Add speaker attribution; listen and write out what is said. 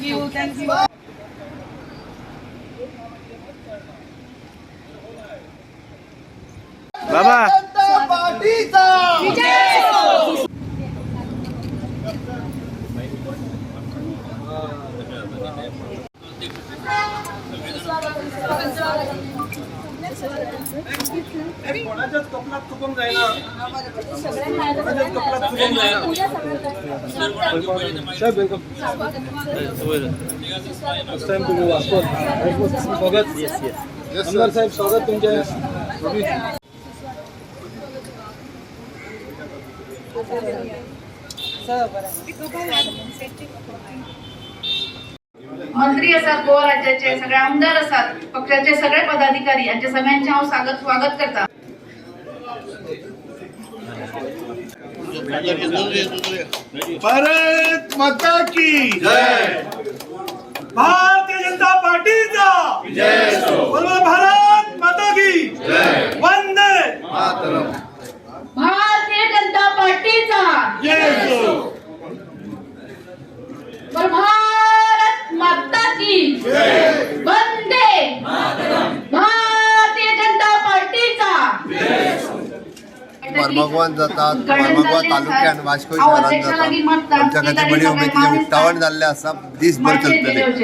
Speaker 1: Thank you, thank you.
Speaker 2: बाबा.
Speaker 3: पार्टीचा.
Speaker 4: कोणाच्याच कपलात चुकून जायना, कोणाच्याच कपलात चुकून जायना.
Speaker 5: साहेब, welcome. First time तुम्ही वास्को. स्वागत. आमदार साहेब, स्वागत तुमचे.
Speaker 1: मंत्री आसात गोवा राज्याचे, सगळे आमदार आसात, पक्षाचे सगळे पदाधिकारी यांचे सगळ्यांचे हांव स्वागत स्वागत करता.
Speaker 4: भारत माता की जय. भारतीय जनता पार्टीचा जय. बोलो भारत माता की जय. वंदे
Speaker 1: भारतीय जनता पार्टीचा
Speaker 4: जय.
Speaker 1: बोल भारत माता की. वंदे भारतीय जनता पार्टीचा.
Speaker 3: मर्मगोवान जातात, मर्मगोवा तालुक्यान, वास्को शहरान जाता. आमच्या खातीर बरी उमेदीचें उक्तावण जाल्लें आसा. दीसभर चलतलें.